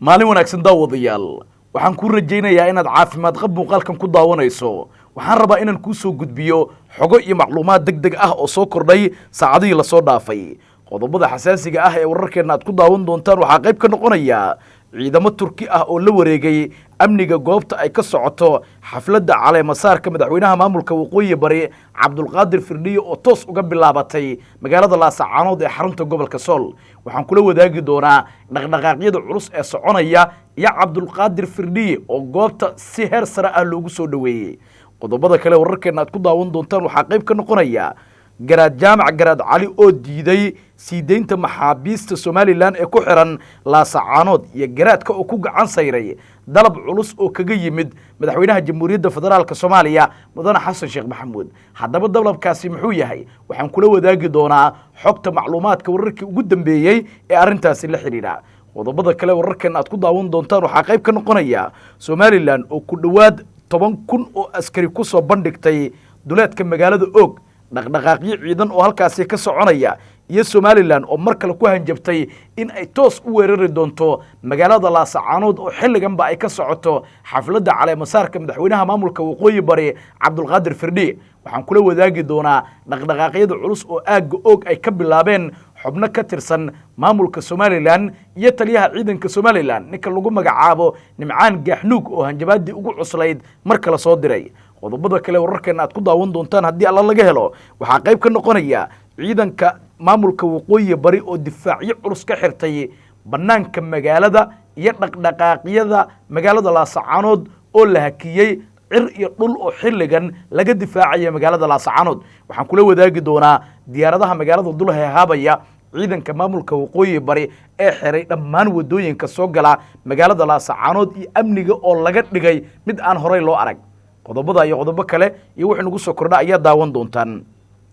Maalin wanaagsan, daawadayaal. Waxaan kuu rajaynayaa inaad caafimaad qab muuqaalkan ku daawanayso. Waxaan rabaa inaan kuu soo gudbiyo xogo iyo macluumaad deg deg ah oo soo kordhay saacadihii lasoo dhaafay. Qodobada xasaasiga ah ee wararkeenna aad ku daawan doontaan waxaa qayb ka noqonaya ciidamo Turki ah oo la wareegay amniga goobta ay ka socoto xafladda caleemasaarka madaxweynaha maamulka Waqooyi Bari, Cabdulqaadir Firdhiye, oo toos uga bilaabatay magaalada Laasacaanood ee xarunta gobolka Sool. Waxaan kula wadaagi doonaa dhaqdhaqaaqyada culus ee soconaya iyo Cabdulqaadir Firdhiye oo goobta si heer sare ah loogu soo dhoweeyey. Qodobada kale wararkeena aad ku daawan doontaan waxaa qayb ka noqonaya Garaad Jaamac Garaad Cali oo diiday sii deynta maxaabiista Somalilan ee ku xiran Laasacaanood, iyo garaadka oo ku gacan sayray dalab culus oo kaga yimid madaxweynaha Jamhuuriyadda Federaalka Soomaaliya, Mudane Xasan Sheekh Maxamuud. Haddaba dalabkaasi muxuu yahay? Waxaan kula wadaagi doonaa xogta macluumaadka wararkii ugu dambeeyey ee arrintaasi la xidhiidha. Qodobada kale wararkeena aad ku daawan doontaan waxaa qayb ka noqonaya Somalilan oo ku dhowaad 10,000 oo askari ku soo bandhigtay duleedka magaalada Og, dhaqdhaqaaqyo ciidan oo halkaasi ka soconaya, iyo Somalilan oo mar kale ku hanjabtay in ay toos u weerari doonto magaalada Laasacaanood oo xilliganba ay ka socoto xafladda caleemasaarka madaxweynaha maamulka Waqooyi Bari, Cabdulqaadir Firdhi. Waxaan kula wadaagi doonaa dhaqdhaqaaqyada culus oo aagga Og ay ka bilaabeen xubno ka tirsan maamulka Somalilan iyo taliyaha ciidanka Somalilan, ninka lagu magacaabo Nimcaan Gaaxnuug, oo hanjabaadii ugu cuslayd mar kale soo diray. Qodobada kale wararkeena aad ku daawan doontaan, haddii Alla laga helo, waxaa qayb ka noqonaya ciidanka maamulka Waqooyi Bari oo difaacyo culus ka xirtay bannaanka magaalada iyo dhaqdhaqaaqyada magaalada Laasacaanood oo la hakiyey, cir iyo dhul oo xilligan laga difaacaya magaalada Laasacaanood. Waxaan kula wadaagi doonaa diyaaradaha magaalada dul hehaabaya, ciidanka maamulka Waqooyi Bari ee xiray dhammaan waddooyinka soo gala magaalada Laasacaanood, iyo amniga oo laga dhigay mid aan horey loo arag. Qodobada iyo qodobo kale iyo wixii nagu soo kordha ayaa daawan doontaan.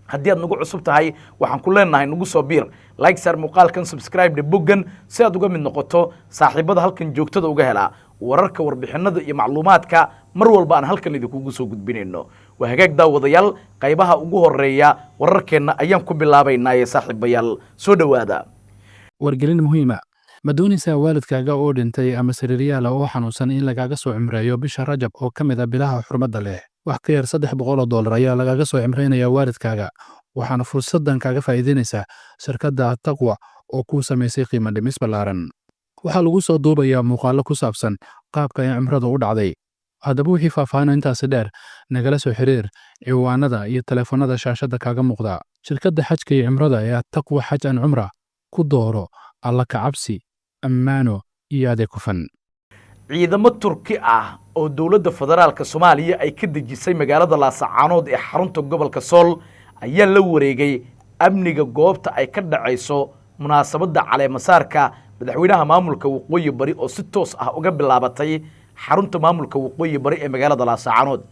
Haddii aad nagu cusub tahay, waxaan ku leenahay nagu soo biir, like saar muuqaalkan, subscribe dhe boggan si aad uga mid noqoto saaxiibada halkan joogtada uga helaa wararka, warbixinada iyo macluumaadka mar walba aan halkan idinkugu soo gudbinayno. Waa hagaag, daawadayaal, qaybaha ugu horeeya wararkeenna ayaan ku bilaabaynaaye saaxiibayaal, soo dhowaada. Wargelin muhiima: ma doonaysaa waalidkaaga oo dhintay ama sariiryaala oo xanuunsan in lagaaga soo cimreeyo bisha Rajab oo ka mid a bilaha xurmadda leh? Wax ka yar $300 ayaa lagaaga soo cimraynayaa waalidkaaga, waxaana fursaddan kaaga faa'iidaynaysaa shirkadda Taqwa oo kuu samaysay qiimo dhimis ballaaran. Waxaa lagu soo duubayaa muuqaallo ku saabsan qaabka ay cimradu u dhacday. Haddaba wixii faahfaahin intaasi dheer, nagala soo xiriir ciwaanada iyo telefoonnada shaashadda kaaga muuqda. Shirkadda xajka iyo cimrada ee Attaqwa Xaj an Cumra, ku dooro Alla kacabsi, ammaano iyo adeeg hufan. Ciidamo Turki ah oo dowladda federaalka Soomaaliya ay ka dejisay magaalada Laasacaanood ee xarunta gobolka Sool ayaa la wareegay amniga goobta ay ka dhacayso munaasabadda caleemasaarka madaxweynaha maamulka Waqooyi Bari oo si toos ah uga bilaabatay xarunta maamulka Waqooyi Bari ee magaalada Laasacaanood.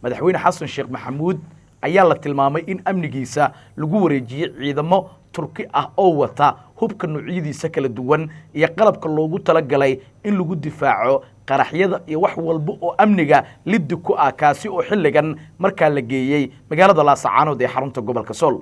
Madaxweyne Xasan Sheekh Maxamuud ayaa la tilmaamay in amnigiisa lagu wareejiyey ciidamo Turki ah oo wata hubka noocyadiisa kala duwan iyo qalabka loogu talagalay in lagu difaaco qaraxyada iyo wax walba oo amniga liddi ku ah, kaasi oo xilligan markaa la geeyey magaalada Laasacaanood ee xarunta gobolka Sool.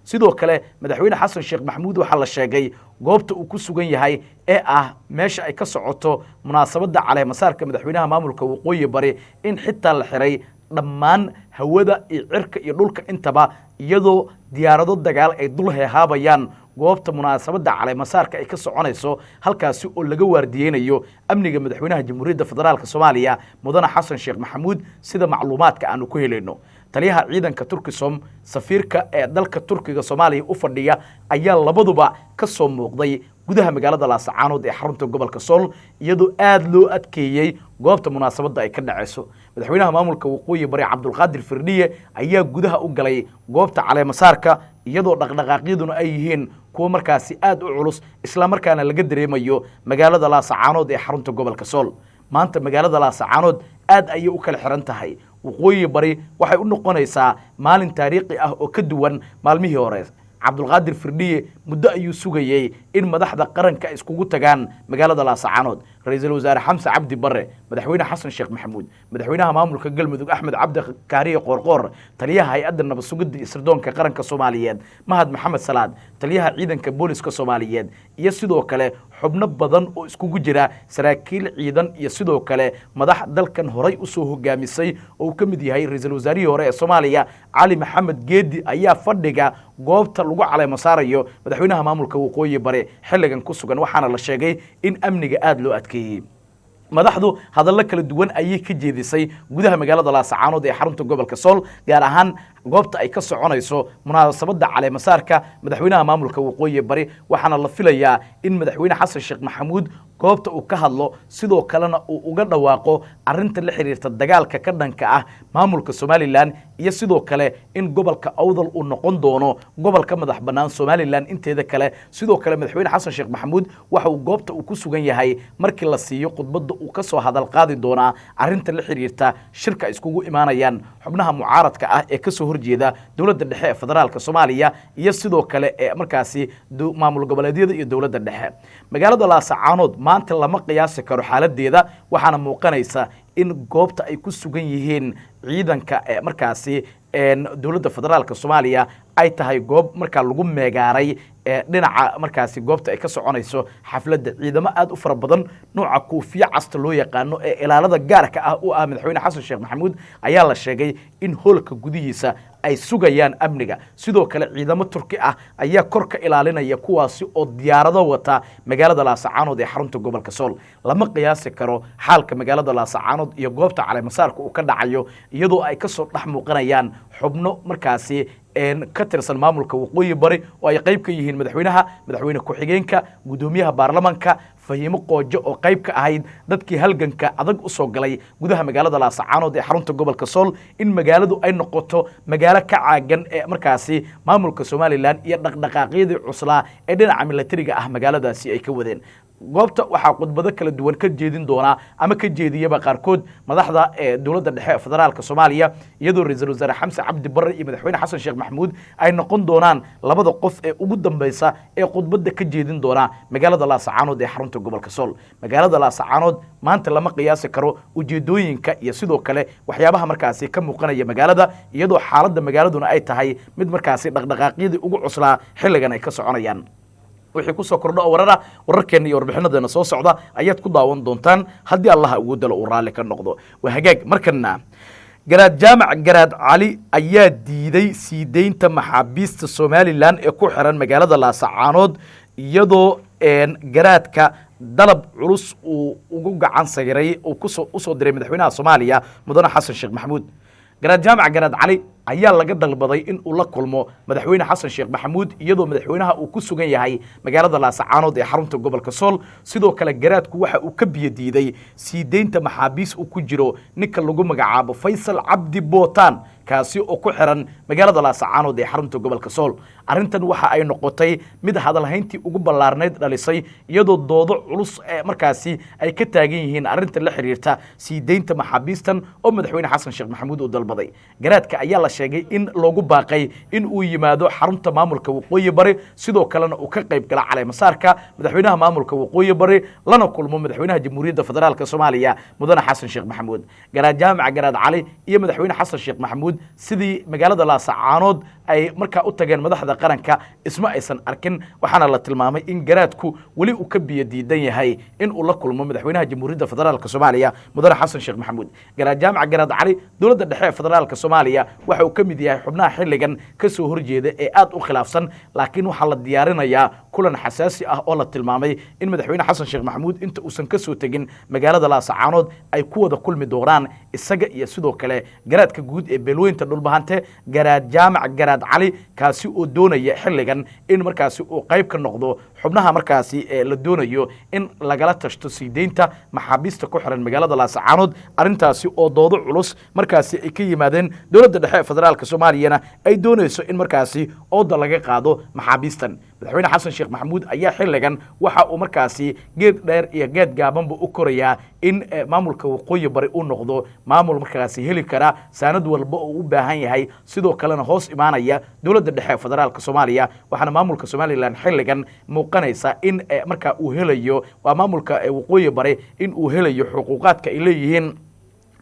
Sidoo kale madaxweyne Xasan Sheekh Maxamuud waxaa la sheegay goobta uu ku sugan yahay ee ah meesha ay ka socoto munaasabadda caleemasaarka madaxweynaha maamulka Waqooyi Bari in xitaa la xiray dhammaan hawada iyo cirka iyo dhulka intaba, iyadoo diyaarado dagaal ay dul heehaabayaan goobta munaasabadda caleemasaarka ay ka soconayso, halkaasi oo laga waardiyeynayo amniga madaxweynaha Jamhuuriyadda Federaalka Soomaaliya, Mudane Xasan Sheekh Maxamuud, sida macluumaadka aanu ku helayno. Taliyaha ciidanka Turkisom, safiirka ee dalka Turkiga Soomaaliya u fadhiya ayaa labaduba ka soo muuqday gudaha magaalada Laasacaanood ee xarunta gobolka Sool, iyadoo aada loo adkeeyey goobta munaasabadda ay ka dhaceyso. Madaxweynaha maamulka Waqooyi Bari, Cabdulqaadir Firdhiye, ayaa gudaha u galay goobta caleemasaarka, iyadoo dhaqdhaqaaqyaduna ay yihiin kuwo markaasi aada u culus, islamarkaana laga dareemayo magaalada Laasacaanood ee xarunta gobolka Sool. Maanta magaalada Laasacaanood aad ayay u kala xiran tahay. Waqooyi Bari waxay u noqonaysaa maalin taariikhi ah oo ka duwan maalmihii hore. Cabdulqaadir Firdhiye muddo ayuu sugayey in madaxda qaranka ay iskugu tagaan magaalada Laasacaanood. Ra-iisul Wasaare Xamse Cabdi Barre, Madaxweyne Xasan Sheekh Maxamuud, Madaxweynaha maamulka Galmudug Axmed Cabdi Kaariye Qoorqoor, taliyaha hay-adda nabad sugidda iyo sirdoonka qaranka Soomaaliyeed Mahad Maxamed Salaad, taliyaha ciidanka booliska Soomaaliyeed, iyo sidoo kale xubno badan oo iskugu jira saraakiil ciidan iyo sidoo kale madax dalkan horay usoo hogaamisay oo uu ka mid yahay ra-iisul wasaarihii hore ee Soomaaliya Cali Maxamed Geedi, ayaa fadhiga goobta lagu caleemo saarayo madaxweynaha maamulka Waqooyi Bare xilligan ku sugan, waxaana la sheegay in amniga aada loo adkeeyey. Madaxdu hadallo kala duwan ayay ka jeedisay gudaha magaalada Laasacaanood ee xarunta gobolka Sool, gaar ahaan goobta ay ka soconayso munaasabadda caleemasaarka madaxweynaha maamulka Waqooyi Bari, waxaana la filayaa in Madaxweyne Xasan Sheekh Maxamuud goobta uu ka hadlo, sidoo kalena uu uga dhawaaqo arrinta la xiriirta dagaalka ka dhanka ah maamulka Somalilan, iyo sidoo kale in gobolka Awdal uu noqon doono gobolka madax bannaan Somalilan inteeda kale. Sidoo kale Madaxweyne Xasan Sheekh Maxamuud waxa uu goobta uu ku sugan yahay markii la siiyo khudbadda uu ka soo hadal qaadi doonaa arrinta la xiriirta shirka iskugu imaanayaan xubnaha mucaaradka ah ee kasoo horjeeda dowladda dhexe ee federaalka Soomaaliya iyo sidoo kale ee markaasi maamul goboleedyada iyo dowladda dhexe. Magaalada Laasacaanood maanta lama qiyaasi karo xaaladeeda, waxaana muuqanaysa in goobta ay ku sugan yihiin ciidanka ee markaasi dowladda federaalka Soomaaliya ay tahay goob markaa lagu meegaaray dhinaca markaasi goobta ay ka soconayso xafladda. Ciidamo aada u fara badan, nooca kuufiya casta loo yaqaano ee ilaalada gaarka ah u ah Madaxweyne Xasan Sheekh Maxamuud, ayaa la sheegay in hoolka gudihiisa ay sugayaan amniga. Sidoo kale ciidamo Turki ah ayaa kor ka ilaalinaya, kuwaasi oo diyaarado wata magaalada Laasacaanood ee xarunta gobolka Sool. Lama qiyaasi karo xaalka magaalada Laasacaanood iyo goobta caleemasaarka uu ka dhacayo, iyadoo ay kasoo dhex muuqanayaan xubno markaasi ka tirsan maamulka Waqooyi Bari oo ay qayb ka yihiin madaxweynaha, madaxweyne ku-xigeenka, guddoomiyaha baarlamanka Fahiimo Qoojo oo qayb ka ahayd dadkii halganka adag u soo galay gudaha magaalada Laasacaanood ee xarunta gobolka Sool in magaaladu ay noqoto magaalo ka caagan ee markaasi maamulka Somalilan iyo dhaqdhaqaaqyadii cuslaa ee dhinaca milatariga ah magaaladaasi ay ka wadeen. Goobta waxaa khudbado kala duwan ka jeedin doonaa ama ka jeediyaba qaarkood madaxda ee dowladda dhexe ee federaalka Soomaaliya, iyadoo Ra-iisul Wasaare Xamse Cabdi Barre iyo Madaxweyne Xasan Sheekh Maxamuud ay noqon doonaan labada qof ee ugu dambeysa ee khudbadda ka jeedin doona magaalada Laasacaanood ee xarunta gobolka Sool. Magaalada Laasacaanood maanta lama qiyaasi karo ujeedooyinka iyo sidoo kale waxyaabaha markaasi ka muuqanaya magaalada, iyadoo xaaladda magaaladuna ay tahay mid markaasi dhaqdhaqaaqyadii ugu cuslaa xilligan ay ka soconayaan. Wixii kusoo kordho oo warara wararkeenna iyo warbixinadeena soo socda ayaad ku daawan doontaan haddii Allaha ugu dalo uu raalli ka noqdo. Waa hagaag. Markana Garaad Jaamac Garaad Cali ayaa diiday sii deynta maxaabiista Somalilan ee ku xiran magaalada Laasacaanood, iyadoo garaadka dalab culus uu ugu gacan sagiray uu kusoo usoo diray madaxweynaha Soomaaliya Mudane Xasan Sheekh Maxamuud. Garaad Jaamac Garaad Cali ayaa laga dalbaday in uu la kulmo Madaxweyne Xasan Sheekh Maxamuud, iyadoo madaxweynaha uu ku sugan yahay magaalada Laasacaanood ee xarunta gobolka Sool. Sidoo kale garaadku waxa uu ka biyo diiday sii deynta maxaabiis uu ku jiro ninka lagu magacaabo Faysal Cabdi Bootaan, kaasi oo ku xiran magaalada Laasacaanood ee xarunta gobolka Sool. Arrintan waxa ay noqotay mid hadalhayntii ugu ballaarnayd dhalisay, iyadoo doodo culus ee markaasi ay ka taagan yihiin arrinta la xiriirta sii deynta maxaabiistan oo Madaxweyne Xasan Sheekh Maxamuud uu dalbaday. Garaadka ayaa la sheegay in loogu baaqay in uu yimaado xarunta maamulka Waqooyi Bari, sidoo kalena uu ka qayb gala caleemasaarka madaxweynaha maamulka Waqooyi Bari, lana kulmo madaxweynaha Jamhuuriyadda Federaalka Soomaaliya Mudane Xasan Sheekh Maxamuud. Garaad Jaamac Garaad Cali iyo Madaxweyne Xasan Sheekh Maxamuud sidii magaalada Laasacaanood ay markaa u tageen madaxda qaranka isma aysan arkin, waxaana la tilmaamay in garaadku weli uu ka biyo diidan yahay in uu la kulmo madaxweynaha Jamhuuriyadda Federaalka Soomaaliya Mudane Xasan Sheekh Maxamuud. Garaad Jaamac Garaad Cali dowladda dhexe ee federaalka Soomaaliya waxa uu ka mid yahay xubnaha xilligan ka soo horjeeda ee aad u khilaafsan, laakiin waxaa la diyaarinayaa kulan xasaasi ah oo la tilmaamay in Madaxweyne Xasan Sheekh Maxamuud inta uusan ka soo tegin magaalada Laasacaanood ay ku wada kulmi doonaan isaga iyo sidoo kale garaadka guud ee beelweynta Dhulbahante Garaad Jaamac Garaad Cali, kaasi oo doonaya xilligan in markaasi uu qayb ka noqdo xubnaha markaasi ee la doonayo in lagala tashto sii deynta maxaabiista ku xiran magaalada Laasacaanood. Arrintaasi oo doodo culus markaasi ay ka yimaadeen dowladda dhexe ee federaalka Soomaaliyana ay doonayso in markaasi ooda laga qaado maxaabiistan. Madaxweyne Xasan Sheekh Maxamuud ayaa xilligan waxa uu markaasi geed dheer iyo geed gaabanba u korayaa in maamulka Waqooyi Bari uu noqdo maamul markaasi heli kara saanad walba oo u baahan yahay, sidoo kalena hoos imaanaya dowladda dhexe ee federaalka Soomaaliya, waxaana maamulka Somalilan xilligan muuqaal Muuqanaysa in markaa uu helayo, waa maamulka Waqooyi Bari, in uu helayo xuquuqaadka ay leeyihiin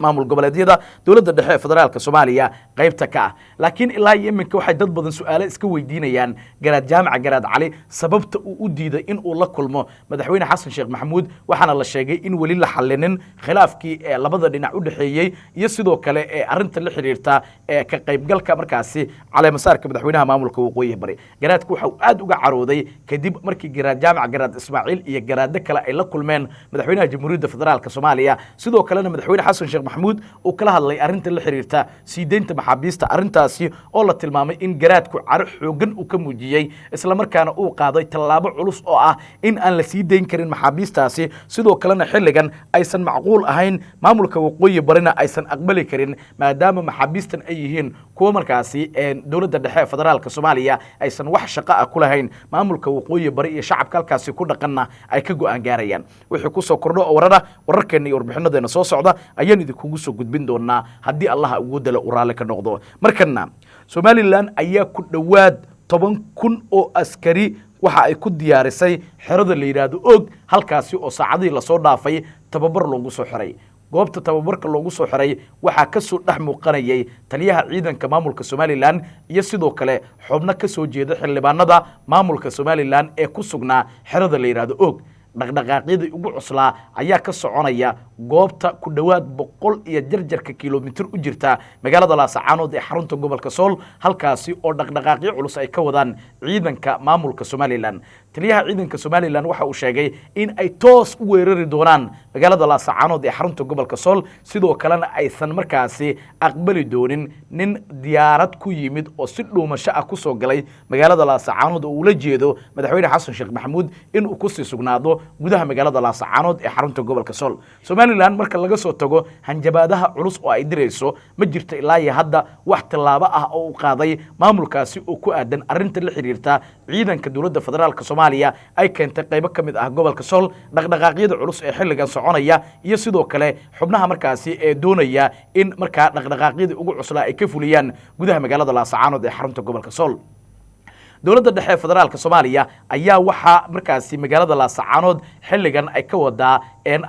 maamul goboleedyada dowladda dhexe ee federaalka Soomaaliya qaybta ka ah. Laakiin ilaa iyo iminka waxay dad badan su-aalo iska weydiinayaan Garaad Jaamaca Garaad Cali sababta uu u diiday in uu la kulmo Madaxweyne Xasan Sheekh Maxamuud, waxaana la sheegay in weli la xallinin khilaafkii ee labada dhinac u dhexeeyey iyo sidoo kale ee arrinta la xidhiirta ee ka qaybgalka markaasi caleemasaarka madaxweynaha maamulka Waqooyi Bari. Garaadku waxa uu aad uga carooday kadib markii Garaad Jaamac Garaad Ismaaciil iyo garaado kale ay la kulmeen madaxweynaha Jamhuuriyadda Federaalka Soomaaliya, sidoo kalena Madaxweyne Xasan Sheekh Maxamuud uu kala hadlay arrinta la xiriirta sii deynta maxaabiista, arrintaasi oo la tilmaamay in garaadku caro xoogan uu ka muujiyey, islamarkaana uu qaaday tallaabo culus oo ah in aan la sii deyn karin maxaabiistaasi, sidoo kalena xilligan aysan macquul ahayn, maamulka Waqooyi Barina aysan aqbali karin, maadaama maxaabiistan ay yihiin kuwo markaasi dowladda dhexe ee federaalka Soomaaliya aysan wax shaqo ah ku lahayn, maamulka Waqooyi Bari iyo shacabka halkaasi ku dhaqanna ay ka go'aan gaarayaan. Wixii kusoo kordho oo warara wararkeenna iyo warbixinadeena soo socda ayaan idinkugu soo gudbin doonaa haddii Allaha ugu dala uu raalli ka noqdo. Markana Somalilan ayaa ku dhowaad 10,000 oo askari waxa ay ku diyaarisay xerada la yidhaahdo Og, halkaasi oo saacadihii lasoo dhaafay tababar loogu soo xiray. Goobta tababarka loogu soo xiray waxaa ka soo dhex muuqanayay taliyaha ciidanka maamulka Somalilan iyo sidoo kale xubno ka soo jeeda xildhibaanada maamulka Somalilan ee ku sugnaa xerada la yidhaahdo Og. Dhaqdhaqaaqyadii ugu cuslaa ayaa ka soconaya goobta ku dhowaad 100 iyo jarjarka kilomitir u jirta magaalada Laasacaanood ee xarunta gobolka Sool, halkaasi oo dhaqdhaqaaqyo culus ay ka wadaan ciidanka maamulka Somalilan. Taliyaha ciidanka Somalilan waxa uu sheegay in ay toos u weerari doonaan magaalada Laasacaanood ee xarunta gobolka Sool, sidoo kalena aysan markaasi aqbali doonin nin diyaarad ku yimid oo si dhuumasho ah kusoo galay magaalada Laasacaanood oo ula jeedo Madaxweyne Xasan Sheekh Maxamuud inuu kusii sugnaado gudaha magaalada Laasacaanood ee xarunta gobolka Sool. Somalilan marka laga soo tago hanjabaadaha culus oo ay dirayso, ma jirto ilaa iyo hadda wax tallaabo ah oo uu qaaday maamulkaasi oo ku aadan arrinta la xiriirta ciidanka dowladda federaalka Soomaaliya ay keentay qaybo ka mid ah gobolka Sool, dhaqdhaqaaqyada culus ee xilligan soconaya iyo sidoo kale xubnaha markaasi ee doonaya in markaa dhaqdhaqaaqyadii ugu cuslaa ay ka fuliyaan gudaha magaalada Laasacaanood ee xarunta gobolka Sool. Dowladda dhexe ee federaalka Soomaaliya ayaa waxaa markaasi magaalada Laasacaanood xilligan ay ka wadaa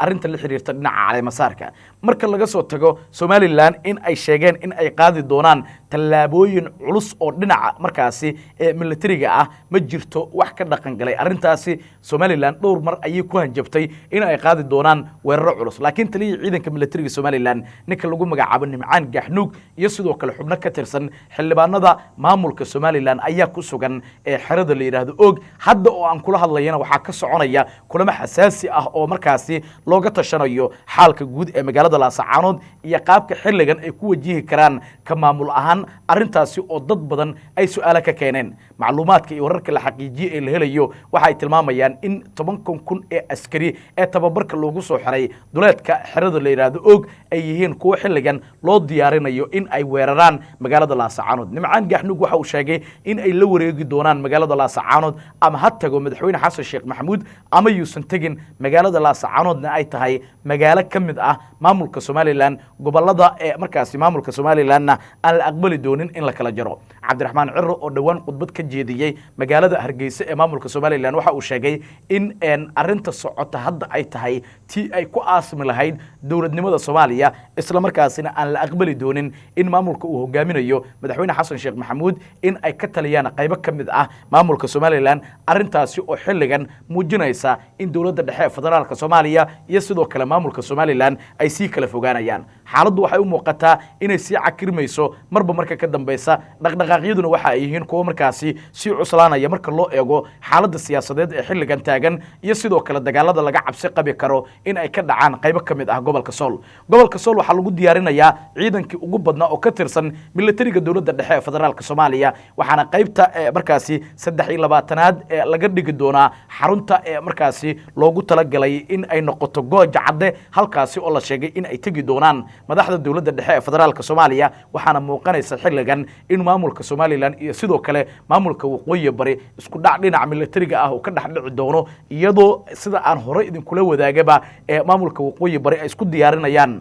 arrinta la xiriirta dhinaca caleemasaarka. Marka laga soo tago Somalilan in ay sheegeen in ay qaadi doonaan tallaabooyin culus oo dhinaca markaasi ee militariga ah, ma jirto wax ka dhaqan galay arrintaasi. Somalilan dhowr mar ayay ku hanjabtay in ay qaadi doonaan weeraro culus, laakiin taliyii ciidanka militariga Somalilan ninka lagu magacaabo Nimcaan Gaxnuug iyo sidoo kale xubno ka tirsan xildhibaanada maamulka Somalilan ayaa ku sugan ee xerada la yidhaahdo Og. Hadda oo aan kula hadlayana waxaa ka soconaya kulamo xasaasi ah oo markaasi looga tashanayo xaalka guud ee magaalada Laasacaanood iyo qaabka xilligan ay ku wajihi karaan ka maamul ahaan arrintaasi oo dad badan ay su-aalo ka keeneen. Macluumaadka iyo wararka la xaqiijiyey ee la helayo waxa ay tilmaamayaan in 10,000 ee askari ee tababarka loogu soo xiray duleedka xerada la yidhaahdo Og ay yihiin kuwo xilligan loo diyaarinayo in ay weeraraan magaalada Laasacaanood. Nimcaan Gaxnug waxa uu sheegay in ay la wareegi doonaan magaalada Laasacaanood, ama ha tago Madaxweyne Xasan Sheekh Maxamuud ama yuusan tegin, magaalada Laasacaanoodna ay tahay magaalo ka mid ah maamulka Somalilan, gobolada ee markaasi maamulka Somalilanna aan la aqbali doonin in la kala jaro. Cabdiraxmaan Ciro oo dhowaan khudbad ka jeediyey magaalada Hargeysa ee maamulka Somalilan waxa uu sheegay in arrinta socota hadda ay tahay tii ay ku aasmi lahayd dowladnimada Soomaaliya, isla markaasina aan la aqbali doonin in maamulka uu hogaaminayo Madaxweyne Xasan Sheekh Maxamuud in ay ka taliyaan qaybo ka mid ah maamulka Somalilan, arrintaasi oo xilligan muujinaysa in dowladda dhexe ee federaalka Soomaaliya iyo sidoo kale maamulka Somalilan ay sii kala fogaanayaan. Xaaladdu waxay u muuqataa inay sii cakirmayso marba marka ka dambeysa, dhaqdhaqaaqyaduna waxa ay yihiin kuwo markaasi sii cuslaanaya marka loo eego xaaladda siyaasadeed ee xilligan taagan iyo sidoo kale dagaalada laga cabsi qabi karo in ay ka dhacaan qaybo ka mid ah gobolka Sool. Gobolka Sool waxaa lagu diyaarinayaa ciidankii ugu badnaa oo ka tirsan militariga dowladda dhexe ee federaalka Soomaaliya, waxaana qaybta markaasi 23aad ee laga dhigi doonaa xarunta ee markaasi loogu talagalay in ay noqoto Gooja Cadde, halkaasi oo la sheegay in ay tegi doonaan madaxda dowladda dhexe ee federaalka Soomaaliya. Waxaana muuqanaysa xilligan in maamulka Somalilan iyo sidoo kale maamulka Waqooyi Bari isku dhac dhinaca militariga ah uu ka dhex dhici doono, iyadoo sida aan horey idinkula wadaagaba ee maamulka Waqooyi Bari ay isku diyaarinayaan.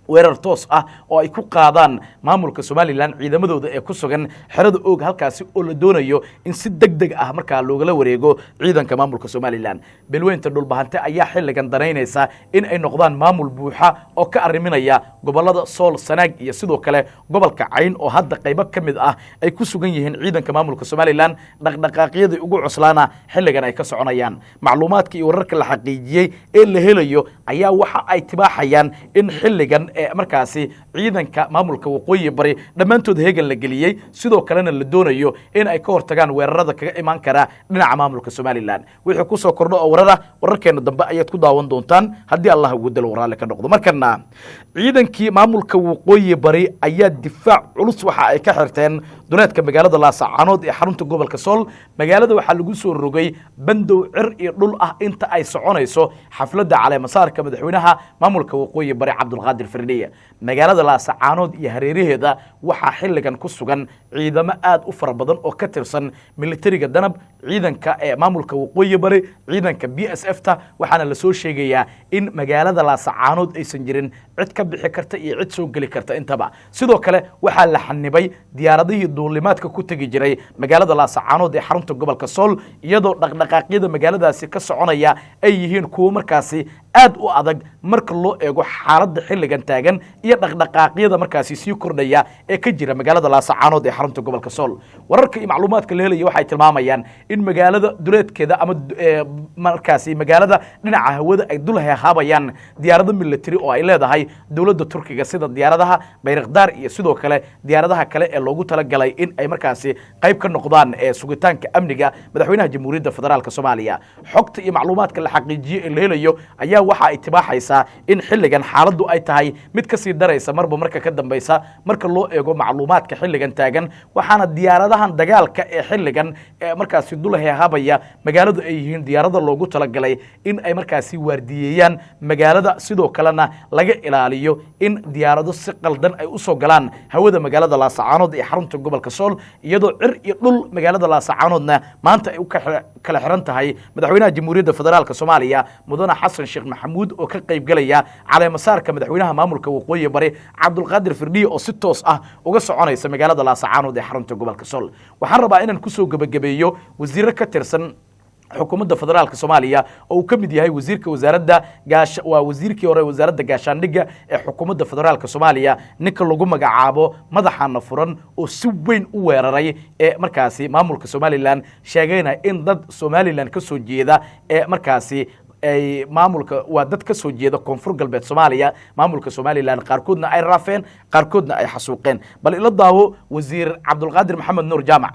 Weerar toos ah oo ay ku qaadaan maamulka Somalilan ciidamadooda ee ku sugan xerada Oog, halkaasi oo la doonayo in si deg deg ah markaa loogala wareego ciidanka maamulka Somalilan. Beelweynta Dhulbahante ayaa xilligan danaynaysa in ay noqdaan maamul buuxa oo ka arriminaya gobolada Sool, Sanaag iyo sidoo kale gobolka Cayn, oo hadda qaybo ka mid ah ay ku sugan yihiin ciidanka maamulka Somalilan, dhaqdhaqaaqyadii ugu cuslaana xilligan ay ka soconayaan. Macluumaadka iyo wararka la xaqiijiyey ee la helayo ayaa waxa ay tibaaxayaan in xilligan markaasi ciidanka maamulka Waqooyi Bari dhammaantood heegan la geliyey, sidoo kalena la doonayo in ay ka hortagaan weerarada kaga imaan kara dhinaca maamulka Somalilan. Wixii ku soo kordho oo warara, wararkeena dambe ayaad ku daawan doontaan haddii Allah ugu dalo waraale ka noqdo. Markana ciidankii maamulka Waqooyi Bari ayaa difaac culus waxa ay ka xirteen duleedka magaalada Laasacaanood ee xarunta gobolka Sool. Magaalada waxaa lagu soo rogay bandow cir iyo dhul ah inta ay soconayso xafladda caleemasaarka madaxweynaha maamulka Waqooyi Bari, Cabdulqaadir Firdhiye. Magaalada Laasacaanood iyo hareeraheeda waxaa xilligan ku sugan ciidamo aad u fara badan oo ka tirsan militariga Danab, ciidanka ee maamulka Waqooyi Bari, ciidanka BSF ta, waxaana lasoo sheegayaa in magaalada Laasacaanood aysan jirin cid ka bixi karta iyo cid soo geli karta intaba. Sidoo kale waxaa la xanibay diyaaradihii duulimaadka ku tegi jiray magaalada Laasacaanood ee xarunta gobolka Sool, iyadoo dhaqdhaqaaqyada magaaladaasi ka soconaya ay yihiin kuwo markaasi aad u adag marka loo eego xaaladda xilligan taagan iyo dhaqdhaqaaqyada markaasi sii kordhaya ee ka jira magaalada Laasacaanood ee xarunta gobolka Sool. Wararka iyo macluumaadka la helaya waxay tilmaamayaan in magaalada duleedkeeda ama markaasi magaalada dhinaca hawada ay dul heehaabayaan diyaarado military oo ay leedahay dowladda Turkiga, sida diyaaradaha Bayrakdaar iyo sidoo kale diyaaradaha kale ee loogu talagalay in ay markaasi qayb ka noqdaan ee sugitaanka amniga madaxweynaha Jamhuuriyadda Federaalka Soomaaliya. Xogta iyo macluumaadka la xaqiijiyey ee la helayo ayaa waxa ay tibaaxaysaa in xilligan xaaladdu ay tahay mid ka sii daraysa marba marka ka dambaysa marka loo eego macluumaadka xilligan taagan, waxaana diyaaradahan dagaalka ee xilligan ee markaasi dul heehaabaya magaaladu ay yihiin diyaarada loogu talagalay in ay markaasi waardiyeeyaan magaalada, sidoo kalena laga ilaaliyo in diyaarado si qaldan ay usoo galaan hawada magaalada Laasacaanood ee xarunta gobolka Sool, iyadoo cir iyo dhul magaalada Laasacaanoodna maanta ay u kala xiran tahay madaxweynaha Jamhuuriyadda Federaalka Soomaaliya, mudane Xasan Sheekh Maxamuud, oo ka qayb galaya caleemasaarka madaxweynaha maamulka Waqooyi Bari, Cabdulqaadir Firdhiye, oo si toos ah uga soconaysa magaalada Laasacaanood ee xarunta gobolka Sool. Waxaan rabaa inaan kusoo gebagabeeyo wasiiro ka tirsan xukuumadda federaalka Soomaaliya oo uu ka mid yahay wasiirka wasaaradda gaash, waa wasiirkii hore wasaaradda gaashaandhigga ee xukuumadda federaalka Soomaaliya, ninka lagu magacaabo Madaxaana Furan, oo si weyn u weeraray ee markaasi maamulka Somalilan, sheegayna in dad Somalilan ka soo jeeda ee markaasi ay maamulka, waa dad ka soo jeeda Koonfur Galbeed Soomaaliya, maamulka Somalilan qaarkoodna ay raafeen, qaarkoodna ay xasuuqeen. Bal ila daawo wasiir Cabdulqaadir Maxamed Nuur Jaamac.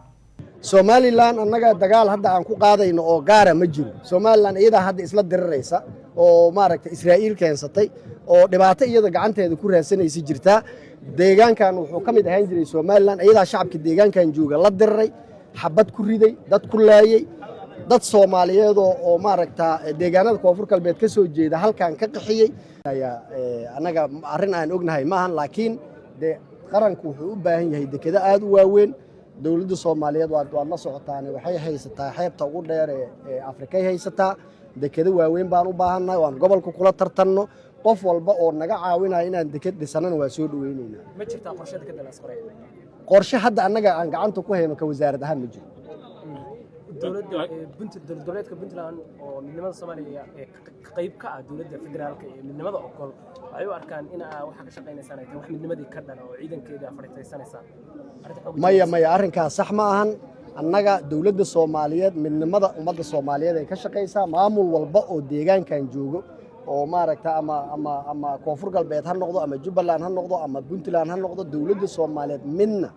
Somalilan annaga dagaal hadda aan ku qaadayno oo gaara ma jiro. Somalilan iyadaa hadda isla diriraysa oo maaragtay Israa'iil keensatay oo dhibaato iyada gacanteeda ku raadsanaysa jirtaa. Deegaankan wuxuu ka mid ahaan jiray Somalilan. Iyadaa shacabka deegaankan jooga la diriray, xabad ku riday, dad ku laayey, dad Soomaaliyeedoo oo maaragta deegaanada Koonfur Galbeed ka soo jeeda halkan ka qaxiyey. Ayaa annaga arrin aan ognahay maahan, laakiin dee qaranku wuxuu u baahan yahay dekedo aad u waaweyn. Dowladda Soomaaliyeed waad la socotaane, waxay haysataa xeebta ugu dheer ee Afrikay haysataa. Dekedo waaweyn baan u baahannahay waan gobolka kula tartanno. Qof walba oo naga caawinaya inaan deked dhisanana waa soo dhaweynaynaa. Ma jirtaa qorshe dekeda Laasqoray? Qorshe hadda annaga aan gacanta ku hayno ka wasaarad ahaan ma jiro. Dowladda dowlad goboleedka Puntland oo midnimada Soomaaliya ee qayb ka ah dowladda federaalka ee midnimada ogol waxay u arkaan in waxa ka shaqaynaysaan ay tahay wax midnimadii ka dhana oo ciidankeeda fadhiisaysanaysaan. Arrinta xog Maya, maya, arrinkaas sax ma ahan. Annaga dowladda Soomaaliyeed midnimada ummadda Soomaaliyeed ay ka shaqaysaa. Maamul walba oo deegaankan joogo oo maaragta ama Koonfur Galbeed ha noqdo ama Jubbaland ha noqdo ama Puntland ha noqdo, dowladda Soomaaliyeed midna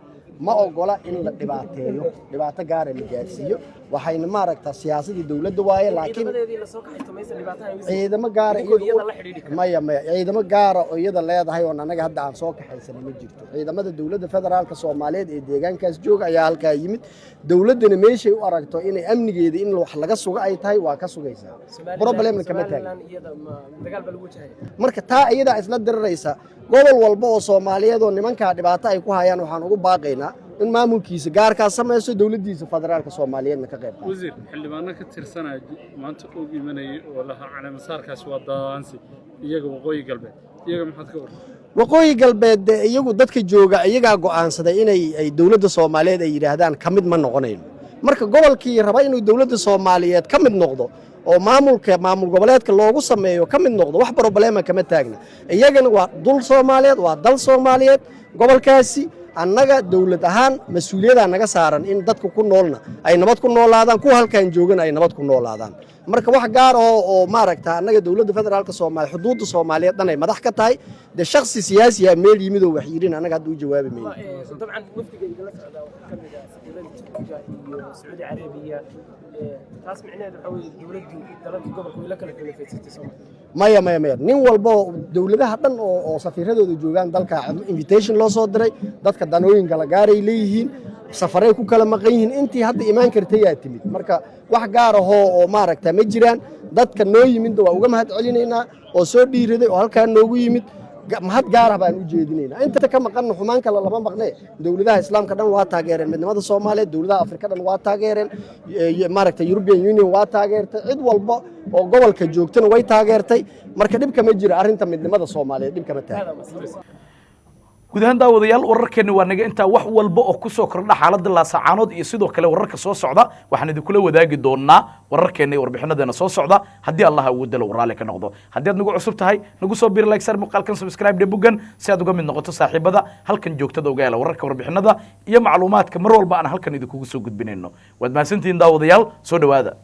ma ogola in la dhibaateeyo, dhibaato gaara la gaarsiiyo. Waxayna maaragta siyaasadii dowladda waaye, laakiin ciidamadeedii lasoo kaxaysto maysan dhibaato ay ciidamo gaara idinkoo iyada la xidhiidhi kara. Maya, maya, ciidamo gaara oo iyada leedahay oon annaga hadda aan soo kaxaysana ma jirto. Ciidamada dowladda federaalka Soomaaliyeed ee deegaankaas jooga ayaa halkaa yimid. Dowladdana meeshay u aragto inay amnigeeda in wax laga sugo ay tahay waa ka sugaysaa, problemna kama taagin. Somaliland iyada ma dagaal baa lagu wajahaya? Marka taa iyadaa isla diriraysa. Gobol walba oo Soomaaliyeed oo nimankaa dhibaato ay ku hayaan waxaan ugu baaqaynaa in maamulkiisa gaarkaa samaysto, dowladdiisa federaalka Soomaaliyeedna ka qayb qaato. Wasiir, xildhibaano ka tirsanaya maanta og imanayay oo lahaa caleemasaarkaasi waa daadaansi iyaga Waqooyi Galbeed, iyaga maxaad ka warran? Waqooyi Galbeed dee iyagu dadka jooga iyagaa go'aansaday inay ay dowladda Soomaaliyeed ay yidhaahdaan ka mid ma noqonayno. Marka gobolkii raba inuu dowladda Soomaaliyeed ka mid noqdo oo maamulka maamul goboleedka loogu sameeyo ka mid noqdo, wax problema kama taagna. Iyagana waa dul Soomaaliyeed, waa dal Soomaaliyeed gobolkaasi. Annaga dowlad ahaan mas-uuliyaddaa naga saaran in dadka ku noolna ay nabad ku noolaadaan, kuwa halkan joogana ay nabad ku noolaadaan. Marka wax gaar oo maaragta annaga dowladda federaalka Soomaaliya xuduudda Soomaaliyeed dhan ay madax ka tahay. Dee shakhsi siyaasiya meel yimid oo wax yidhin annaga hadda u jawaabi mayno. Dabcan wafdiga idinla socdaa waxaa ka mid ah safiirada Turkiga iyo Sacuudi Carabiya. Taas micnaheedu waxaa weeye dowladdu dalalka gobolka way la kala xulafaysatay Soomaaliya? Maya, maya, maya. Nin walba oo dowladaha dhan oo safiiradooda joogaan dalka invitation loo soo diray. Dadka danooyin kala gaaray leeyihiin, safaray ku kala maqan yihiin. Intii hadda imaan kartayaa timid. Marka wax gaar ahoo oo maaragta ma jiraan. Dadka noo yimidna waa uga mahad celinaynaa oo soo dhiiraday oo halkaa noogu yimid. Mahad gaarah baan u jeedinaynaa. Inta ka maqanna xumaan kale lama maqne. Dowladaha Islaamka dhan waa taageereen midnimada Soomaaliyeed, dowladaha Afrika dhan waa taageereen, maaragta European Union waa taageertay, cid walba oo gobolka joogtana way taageertay. Marka dhibka ma jiro, arrinta midnimada Soomaaliyeed dhibkama taagna. Guud ahaan daawadayaal, wararkeenni waa naga intaa. Wax walba oo kusoo kordha xaaladda Laasacaanood iyo sidoo kale wararka soo socda waxaan idinkula wadaagi doonaa wararkeenna iyo warbixinadeena soo socda, haddii Allah awoodda la raalli ka noqdo. Haddii aad nagu cusub tahay, nagu soo bir, like sar muuqaalkan, subscribe dhe buggan si aad uga mid noqoto saaxiibada halkan joogtada uga hela wararka, warbixinada iyo macluumaadka mar walba aan halkan idinkugu soo gudbinayno. Waad mahadsantihiin daawadayaal, soo dhowaada.